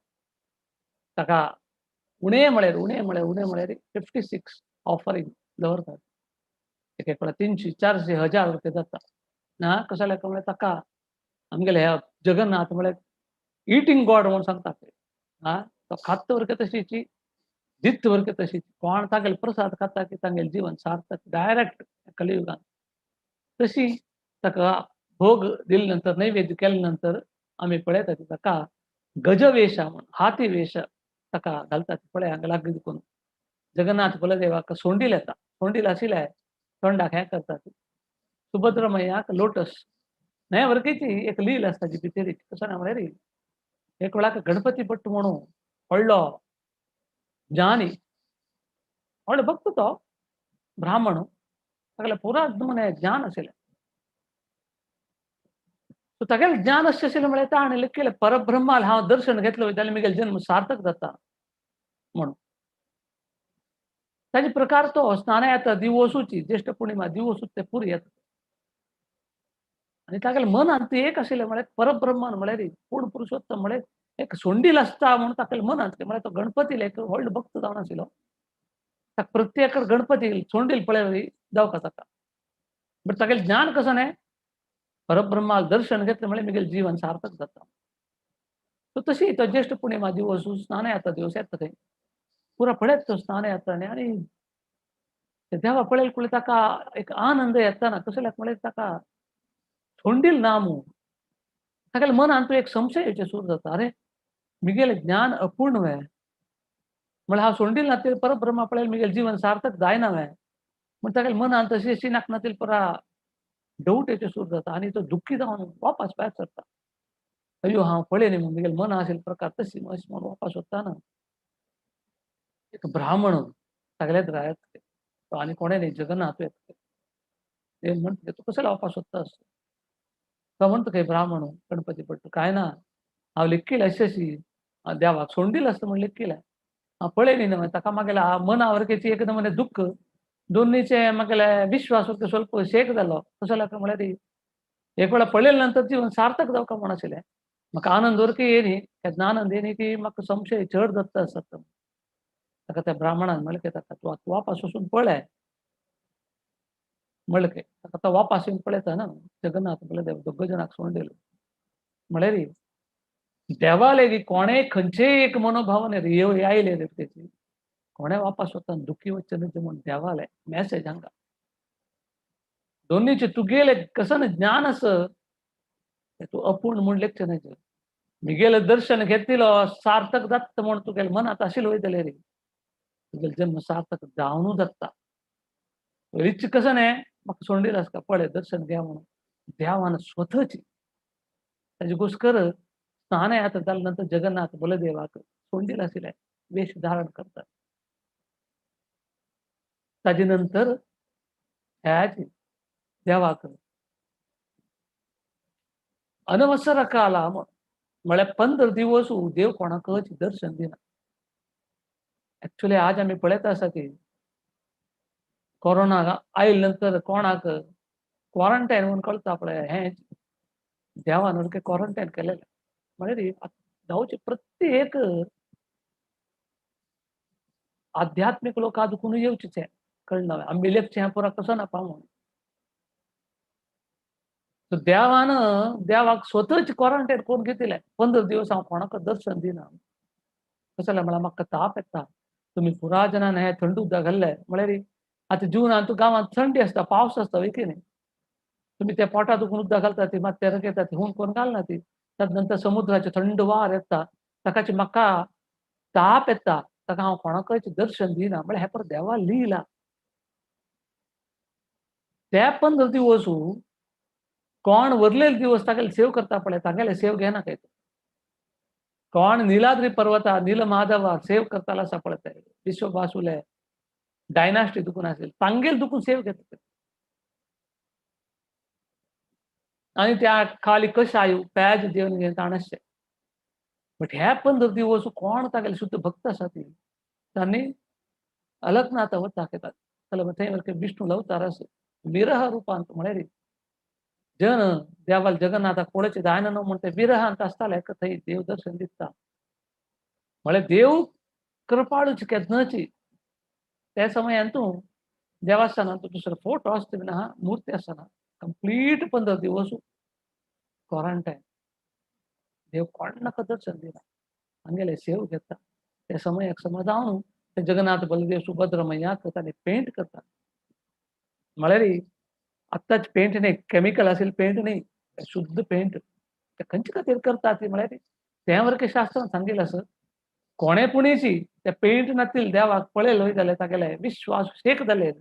ताका उणें म्हळ्यार उणें म्हळ्यार उणें म्हळ्यार 56 ऑफरींग दवरतात. एक एक वेळा 300 400 1000 रुपया जाता ना. कशें लेखा म्हळ्यार ताका आमगेले ह्या जगन्नाथ म्हळ्यार इटिंग गॉड म्हणून सांगता ते. हा तो खात वरके तशीची दित वरके तशीची कोण तागेले प्रसाद खाता की तांगेलें जीवन सार्थक डायरेक्ट कलियुगान. तशी ताका भोग दिले नंतर नैवेद्य केले नंतर आमी पळयता ताका गजवेश म्हण हाती वेश ताका घालतात पळय हांगा लागीं देखून जगन्नाथ बलदेवाक सोंडील येता. सोंडील आशिल्ले तोंडाक हें करतात. सुभद्रा मैयाक लोटस न्हय वर्गीची एक लील आसता जी भितरी कशें ना म्हळ्यार एक वेळाक गणपती भट्ट म्हणून व्हडलो ज्ञानी व्हडलो भक्त तो ब्राह्मण तागेलें पुरा म्हणे ज्ञान आशिल्लें. सो तागेलें ज्ञान अशें आशिल्लें म्हळ्यार ताणें लेखिल्लें परब्रह्माल हांव दर्शन घेतलो जाल्यार म्हगेलें जन्म सार्थक जाता म्हणून. ताजे प्रकार तो स्नानयात्रा दिवोसूची ज्येष्ठ पौर्णिमा दिवोसूच ते पुरी येता आनी तागेलें मनांत ती एक आशिल्लें म्हळ्यार परब्रह्मान म्हळ्यार पूर्ण पुरुषोत्तम म्हळ्यार एक सोंडील आसता म्हणून तागेलें मनांत म्हळ्यार तो गणपती एक व्हडलो भक्त जावन आशिल्लो. ताका प्रत्येक गणपती सोंडील पळय जावका ताका बट तागेलें ज्ञान कसं न्हय परब्रह्माल दर्शन घेतलें म्हळ्यार म्हगेलें जीवन सार्थक जाता. सो तशी तो ज्येष्ठ पौर्णिमा दिवस स्नानयात्रा दिवस येता थंय पुरा पळयत तो स्नानयात्रा आनी देवा पळयल कुळे ताका एक आनंद येता ना कसो म्हळ्यार ताका सोंडील ना मू तागेल्या मनांत तो एक संशय येवचें सुरू जाता. अरे म्हगेलें ज्ञान अपूर्ण वे म्हळ्यार हांव सोंडील ना ते परब्रह्मा पळयल म्हगेलें जीवन सार्थक जायना वे म्हण तागेल्या मनांत अशी अशी नाक ना परा डाऊट येवचें सुरू जाता आनी तो दुख्खी जावन वापस भायर सरता. अयो हांव पळय न्ही म्हगेलें मन आशिल्ले प्रकार तशी अशें म्हणून वापस वता ना एक ब्राह्मण तागेलेच रायत तो आनी कोणें न्ही जगन्नाथ येता ते म्हणटा तूं कसो वापस वता असो तो म्हणटा खंय ब्राह्मण गणपती भट्ट काय ना हांव लेखिल्लें अशें अशी देवाक सोंडील आसता म्हण लेखिल्लें हांव पळय न्ही न्हय ताका मागेल्या मना वरकेची एकदम म्हणे दुख्ख दोन्हीचे मागेले विश्वास स्वल्प शेक जालो. कसो लागता म्हळ्यार एक वेळा पळयले नंतर जीवन सार्थक जावका म्हण आशिल्लें म्हाका आनंद वरकी येयनी केन्ना आनंद येयनी की म्हाका संशय चड जाता आसता. ताका त्या ब्राह्मणान म्हणलें की ताका तूं आतां वापस वचून पळय म्हणलें की ताका तो वापस येवन पळयता ना जगन्नाथ बलदेव दोग जाणांक सोंडील म्हळ्यार देवाले कोणे खंयचे एक मनोभावाने आयले तेची कोणे वापस वता दुखी वचचे न्हय म्हूण देवाले मॅसेज हांगा. दोन्हीचे तुगेले कसं ज्ञान असं तूं अपूर्ण म्हूण लेखचें न्हय. मिगेले दर्शन घेतिलो सार्थक जाता म्हूण तुगेले मनांत आशिल्लो वयतले रे, तुगेले जन्म सार्थक जावनू जाता. पयलीच कसं न्हय म्हाका सोंडील आसता पळय दर्शन घे म्हणून देवान स्वतःची ताजी गोस्कर स्नानयात्रा जाल्या नंतर जगन्नाथ बलदेवाक सोंडील आशिल्ले वेश धारण करतात. ताजे नंतर ह्याच देवाक अनवसर काला म्हळ्यार 15 दिवस देव कोणाकच दर्शन दिना. एक्चुअली आज आमी पळयत आसा की कोरोना आयले नंतर कोणाक क्वॉरंटायन म्हणून कळटा पळय, हें देवान सारकें क्वॉरंटायन केलेलें. म्हळ्यार जावचे प्रत्येक आध्यात्मीक लोक आज कोण येवचेच कळना आमी लेखचें पुरा कसो ना पावून. देवान देवाक स्वतःच क्वॉरंटायन करून घेतिलें. 15 दिवस हांव कोणाक दर्शन दिना. कसं जालें म्हळ्यार म्हाका ताप येता, तुमी पुरा जणान हें थंड उदक घाल्लें. म्हळ्यार आतां जुनान तूं गांवांत थंडी आसता, पावस आसता वय की न्ही, तुमी त्या पोटा दुखून उदक घालता ती मात तेरक येता ती हून करून घालना ती. ताजे नंतर समुद्राचे थंड वार येता, ताकाची म्हाका ताप येता, ताका हांव कोणाकच दर्शन दिना. म्हळ्यार हें परत देवा लिला. त्या 15 दिवस कोण वरलेले दिवस तागेले सेव करता पळय तागेले सेव घेना काय. कोण निलाद्री पर्वता नीलमाधवा सेव करताला आसा पळय ते विश्वबासुले डायनास्टी दुखून आसले तांगेल दुखून सेव घेता. आनी त्या खाली कशायू प्याज जेवन घेवन ताणशे. बट ह्या 15 दिवस कोण तागेले शुद्ध भक्त आसा ती तांणी अलकनाथ वता दाखयतात. जाल्यार थंय सारकें विष्णू अवतार आसा विरह रुपांत. म्हळ्यार जन देवाल जगन्नाथाक पळोवचें जायना न्हू म्हण ते विरहांत आसताले थंय देव दर्शन दिता. म्हळ्यार देव कृपाळूच केन्नाची त्या समयान तूं देवस्थानांत दुसरो फोटो आसता बीन आहा मूर्ती आसना कंप्लीट 15 दिवस क्वॉरंटायन. देव कोणाक दर्शन दिना, हांगेले सेव घेता. त्या समयाक समज जावन ते जगन्नाथ बलदेव सुभद्रा मैयाक तांणी पेंट करता. म्हळ्यार आत्ताच पेंट न्ही, केमिकल आशिल्लें पेंट न्ही, शुद्ध पेंट ते खंयचे खातीर करता ती. म्हळ्यार तें वरकें शास्त्रान सांगिल्लें आसा कोणे पुणेची ते पेंट नातील देवाक पळयलो जाल्यार तागेले विश्वास शेक जाले.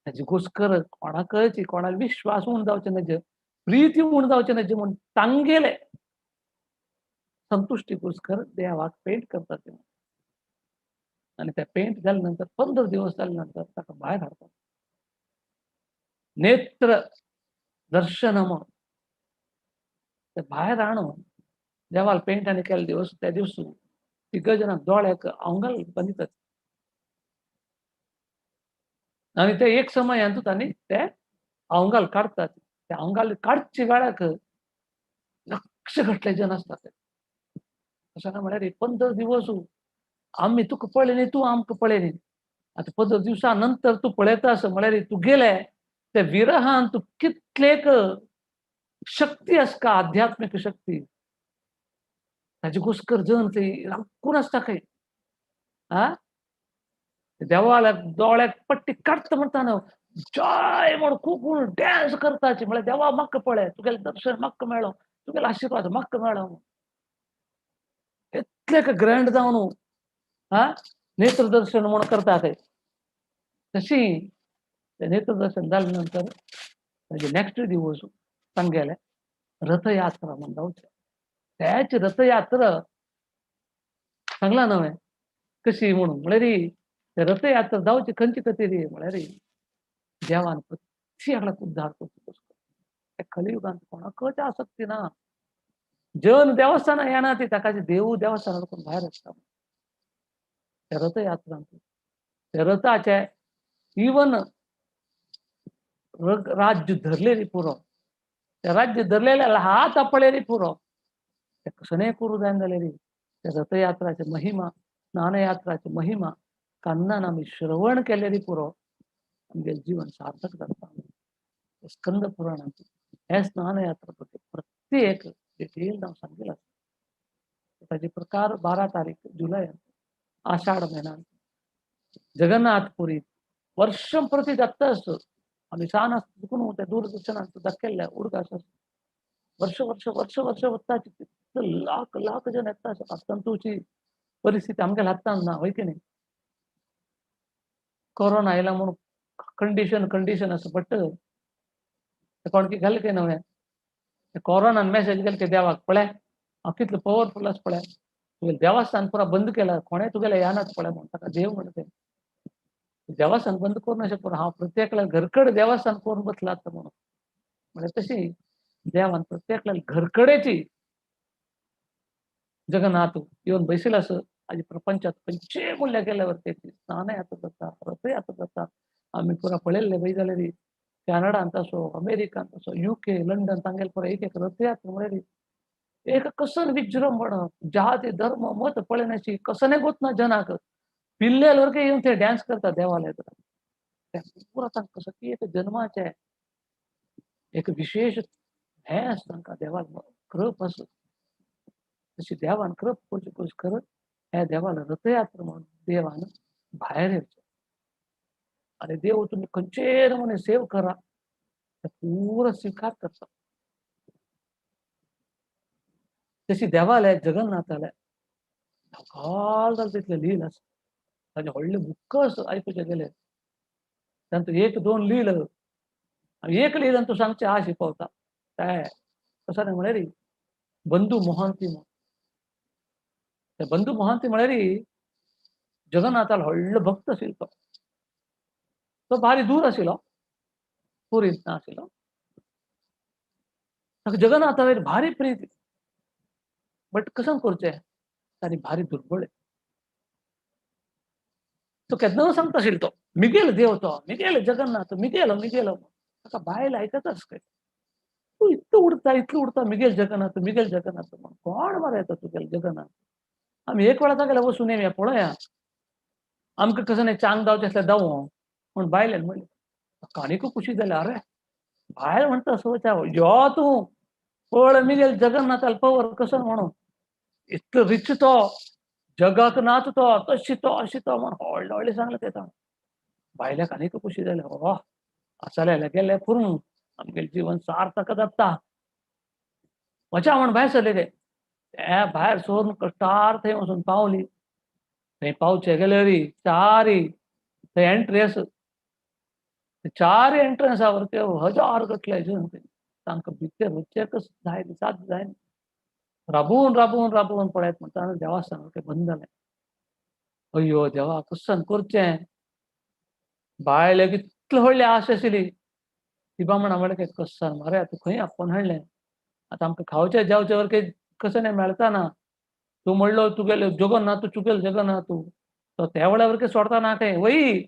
ताजी गोस्कर कोणाकच कोणाक विश्वास उण जावचे न्हय, प्रिती उण जावचे न्हय म्हूण तांगेले संतुश्टी गोस्कर देवाक पेंट करतात ते. आनी ते पेंट जाले नंतर 15 दिवस जाले नंतर ताका भायर हाडतात. नेत्र दर्शन म्हणून ते भायर हाडून देवाल पेंट आनी केले दिवस त्या दिवस तिग जाणां दोळ्याक आंगाल बांदितात. आनी ते एक समयान तांणी ते आंगाल काडटात. ते आंगाल काडचे वेळाक लक्ष घटले जन आसतात. अशें म्हळ्यार 15 दिवस आमी तुका पळयली न्ही, तूं आमकां पळयली. आतां 15 दिवसा नंतर तूं पळयता आसा म्हळ्यार तुगेले ते विरहान तूं कितलेक शक्ती आसता आध्यात्मीक शक्ती ताजी गोस्कर जन थंय राखून आसता खंय. आ देवाल्याक दोळ्याक पट्टी काडटा म्हणटा न्हू जय म्हूण खूब डॅन्स करताची. म्हळ्यार देवा म्हाका पळय, तुगेलें दर्शन म्हाका मेळो, तुगेलो आशिर्वाद म्हाका मेळो. इतलें ग्रँड जावन हा नेत्रदर्शन म्हूण करता थंय. तशी ते नेत्रदर्शन जाले नंतर ताजे नेक्स्ट दिवस तांगेले रथयात्रा म्हूण जावचे. त्याच रथयात्रा सांगला न्हय कशी म्हणून म्हळ्यार रथयात्रा जावची खंयची खातीर म्हळ्यार देवान प्रत्येकाक उद्धार करचो. त्या कलियुगांत कोणाकच आसक्ती ना. जन देवस्थानां येना ती ताका देव देवस्थानां भायर आसता. त्या रथयात्रांत त्या रथाचे इवन राज्य धरलेली पुरो, त्या राज्य धरलेल्या हात आपळेली पुरो, ते कसं करू जायना जालेली. त्या रथयात्राची महिमा, स्नानयात्राची महिमा कान्नान आमी श्रवण केलेली पुरो आमगे जीवन सार्थक जाता. स्कंद पुराणांत हे स्नानयात्रा प्रत्येक ती एक डिटेल हांव सांगिल्लें. ताजे प्रकार 12 तारीख जुलय आषाढ म्हयन्यान जगन्नाथपुरी वर्षं प्रति जाता आसता. आमी सान आसता चुकून ते दूरदर्शनांत दाखयल्ले उडगास वर्ष वर्ष वर्ष वर्ष वता, लाख लाख जण येता. आतांची परिस्थिती आमगेल्या हातान ना, हय की न्ही? कोरोना आयला म्हणून कंडिशन कंडिशन आसा, बट कोण की घाले काय नव्हे कोरोनान मेसेज गेले की देवाक पळय हांव कितलो पवरफुल आसा पळय, तुगेलें देवस्थान पुरा बंद केला, कोणें तुगेलें यानात पळय म्हूण ताका देव म्हणटा. देवस्थान बंद करून अशें करून हांव प्रत्येकल्या घरकड देवस्थान करून बसला आतां म्हणून. म्हळ्यार तशी देवान प्रत्येकल्या घरकडेची जगन्नाथ येवन बशिल्लो आसा. आनी प्रपंचात खंयचेय मूल्य गेल्यावर तेची स्नानय आतां जाता, रथय आतां जाता. आमी पुरा पळयल्ले वय जाल्यार कॅनडांत असो, अमेरिकांत असो, UK, London तांगेले पुरा एक एक रथयात्रा म्हळ्यार एक कसन विजृंभण, जाती धर्म मत पळयनाशी कसने गोत ना जनाक पिल्ले येवन ते डान्स करता देवालयात. पुरा तांकां कसो की एक जन्माचें एक विशेष हें आसता तांकां देवाक कृप आसा. तशी देवान कृप करची कोशिश करत ह्या देवाला रथयात्रा म्हणून देवान भायर येवचें आनी देव तुमी खंयचेर नमुने सेव करा पुरो स्विकार करता. तशी देवालय जगन्नाथालय सकाळ जालें तितलें लील आसा, ताजें व्हडलें बुक्क आसा आयकुचें गेलें तांतूं एक दोन लील एक लील तूं सांगचें आ शिकवता काय कसो न्ही म्हळ्यार बंधू मोहांती म्हूण. ते बंधू मोहांती म्हळ्यार जगन्नाथालो व्हडलो भक्त आशिल्लो तो. तो भारी दूर आशिल्लो, पुरींत ना आशिल्लो. ताका जगन्नाथा वयर भारी प्रीती, बट कसं करचें ताणी भारी दुर्बळ. तो केन्ना सांगता आशिल्लो तो मिगेल देव तो, मिगेल जगन्नाथ, मिगेल मिगेल. ताका बायल आयकताच काय, तूं इतलो उडता इतलो उडता मिगेल जगन्नाथ मिगेल जगन्नाथ म्हणून कोण मरे येता तुगेल जगन्नाथ. आमी एक वेळा तागेले वचून येवया पळोवया, आमकां कसं नाही चांग धांवचें आसल्यार धांवो म्हूण बायलेन म्हणलें. ताका आनीकूय खुशी जाली, अरे बायल म्हणटा असो यो तूं पळ मिगेल जगन्नाथाल पवर कसो म्हणून, इतलो रिच तो, जगाक नाच तो, तशी तो अशी तो म्हण व्हडले व्हडले सांगलें ते ताणें. बायल्याक आनीक खुशी जाली, वा आसले गेले करून आमगेलें जीवन सार्थक जाता. वचा म्हण भायर सरले ते. ते भायर सरून कश्टार थंय वचून पावली. थंय पावचे गेल्यार चारी थंय एंट्रन्स, चार एंट्रन्सावर ते हजार गटले जण तांकां भितर वचचेकच जाय साध्य जायना. राबून राबून राबून पळयत म्हणटा देवस्थान तें बंद जालें. अय्यो देवा कसन करचें. बायलेक इतली व्हडली आश आशिल्ली, ती बामणा म्हणलें कसन मरे आतां खंय आपोवन हाडलें, आतां आमकां खावचें जेवचें वर कशें नाही मेळटा ना. तूं म्हणलो तुगेले जगन्नाथ, तुगेले जगन्नाथ, तो त्या वेळार वरके सोडता ना खंय वय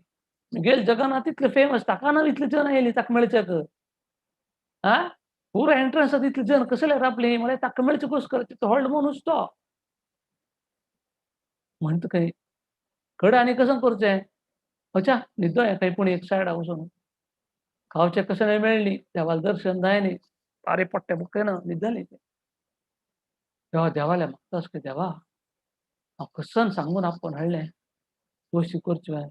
मिगेल जगन्नाथ इतले फेमस, ताका ना इतले जण येयली ताका मेळचेक. आ पुरो एंट्रन्स इतले जण कसले राबली म्हळ्यार ताका मेळचें कस करचें, तो व्हडलो मनीस तो म्हणटा खंय कडेन आनी कसं करचें. अच्छा न्हिदो खंय पूण एक सायडा वचून खावचें कशें नाही मेळ्ळी, देवालें दर्शन जायनी, पारे पडटे बुके ना न्हिदली. तेवा देवाले मागता की देवा हांव कसन सांगून आपोवन हाडलें, तशी करचें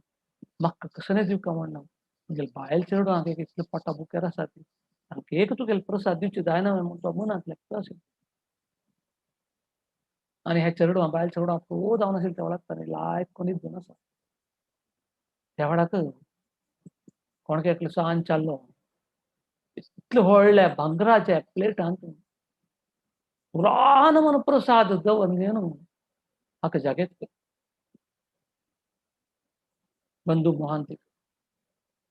म्हाका कसं नाही दिवका म्हणना. तुगेले बायल चेडवांक एक इतले पोटा बुकेर आसा ती, सामकें एक तुगेले प्रसाद दिवचे जायना म्हूण तो मनांत लेखता अशें. आनी ह्या चेडवां बायल चेडवां रोज जावन आशिल्लें त्या वेळार ताणें लायक कोणीच घेवन आसा. त्या वेळाक कोणके एकलो सान चाललो, इतले व्हडल्या भांगराच्या प्लेटांत पुरान म्हण प्रसाद दवर घेवन हाका जागेत बंधू मोहांती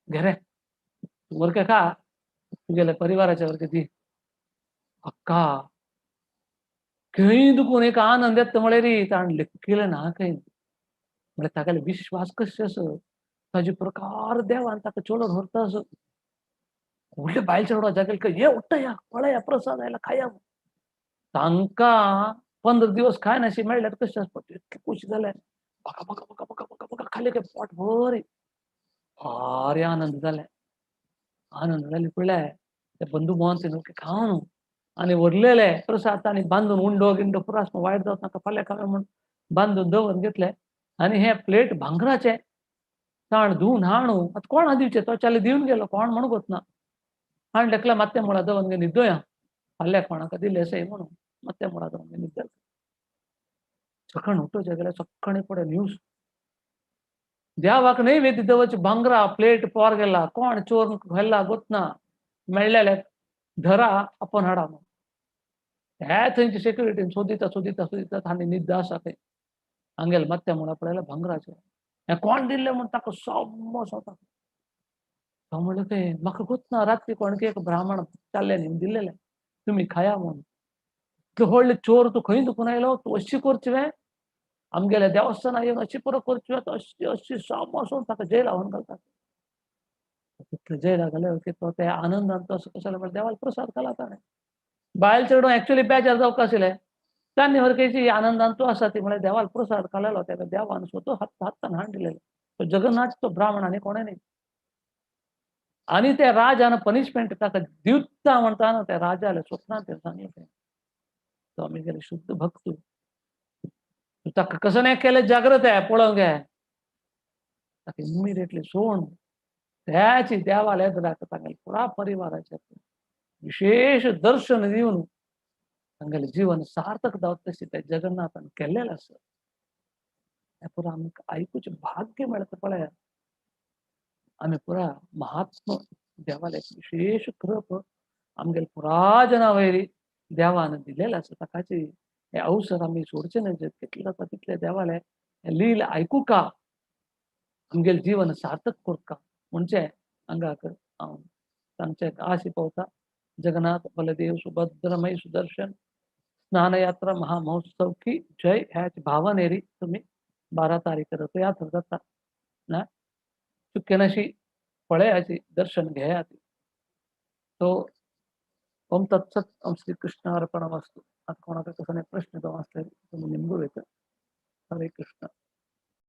घे रे तूं वरके खा, तुगेल्या परिवाराच्या वरके दी. अक्का खंय दुखून एक आनंद येता म्हळ्यार ताणें लेखिल्लें ना खंय. म्हळ्यार तागेलो विश्वास कशें आसा ताजे प्रकार देवान ताका चलोवन व्हरता असो. व्हडले बायल चेडवा जागेल ये उठ्ठया पळया प्रसाद आयला खाया. तांकां 15 दिवस खाय नाशी मेळ्ळ्यार कशें आसता, इतलें खोशी जालें, बका बका बका बका बका बका खालें काय पोट भर भारी आनंद जालें. आनंद जाले पळय ते बंधू मोहन ते खावन आनी उरलेले प्रसाद आनी बांदून उंडो गिंडो पुरास वायट जावं नाका फाल्यां खावया म्हूण बांदून दवरून घेतले. आनी हे प्लेट भांगराचे ताण धुवन हाणू आतां कोणा दिवचे, तो चाले दिवन गेलो कोण म्हणून गोत ना. हाण देखला मात्या मुळा दवरून गे न्हिदोया, फाल्यां कोणाक दिले अशें म्हणून मात्या मुळा दवरून गे न्हिदले. सकाळ उठोवचे गेल्यार सकाळी फुडें न्यूज देवाक नैवेद्य दवरचे भांगरा प्लेट पोर गेला, कोण चोर व्हेला गोत ना, मेळ्ळेले धरा आपण हाडा म्हणून. हे थंयची सेक्युरिटीन सोदिता सोदिता सोदिता आनी न्हिद आसा थंय हांगेले मात्या मुळा पळयल्यार भांगराचे हें कोण दिल्लें म्हूण ताका सोमो सोता. तो म्हणलें खंय म्हाका गोत ना, रात्री कोण एक ब्राह्मण चालले न्ही दिल्लेले तुमी खाया म्हणून. इतलो व्हडले चोर तूं खंय दुखून आयलो, तूं अशी करची वे आमगेल्या देवस्थाना येवन अशी परत करची वे, अशी अशी सोमो सोड ताका जेला व्हरून घालता. तितले जेला घाले की तो त्या आनंदान तो असो कसो म्हणल्यार देवाक प्रसाद घाला ताणें. बायल चेडूं एक्चुअली बेजार जावंक आशिल्लें तांणी हरकेची आनंदान तो आसा ती म्हळ्यार देवाक प्रसाद घालेलो तेका देवान स्वता हातान हाण दिलेलो. तो जगन्नाथ तो ब्राह्मण आनी कोणें न्ही. आनी त्या राजान पनिशमेंट ताका दिवता म्हणटा न्हू त्या राजाले स्वप्नांत तें सांगलें तें तो आमी गेले शुद्ध भक्त तूं ताका कसो नाही केलें जाग्रत आहे पळोवंक गे ताका इमिडिएटली सोड त्याची देवाले तांगेले पुरा परिवाराचे विशेष दर्शन दिवन तांगेलें जीवन सार्थक जावं तशें त्या जगन्नाथान केल्लेलें आसा. हें पुरा आमकां आयकुचें भाग्य मेळटा पळया. आमी पुरा महात्म देवाले विशेष कृप आमगेले पुरा जना वयरी देवान दिलेलें आसा. ताकाची हे अवसर आमी सोडचे न्हय, कितले जाता तितले देवाले लील आयकुका, आमगेलें जीवन सार्थक करका म्हणचे हांगाक हांव तांचे आशी पावता. जगन्नाथ बलदेव सुभद्रमय सुदर्शन स्नान यात्रा महामहोत्सव की जय. ह्याच भावनेरी तुम्ही 12 तारीख रथयात्रा जाता ना चुक्केनाशी पळयाची दर्शन घेयात. तो ओम तत्सत ओम श्री कृष्ण अर्पणमस्तु. आता कोणाचा कसं नाही प्रश्न जाऊन असले तुम्ही निमगू येतं. हरे कृष्ण.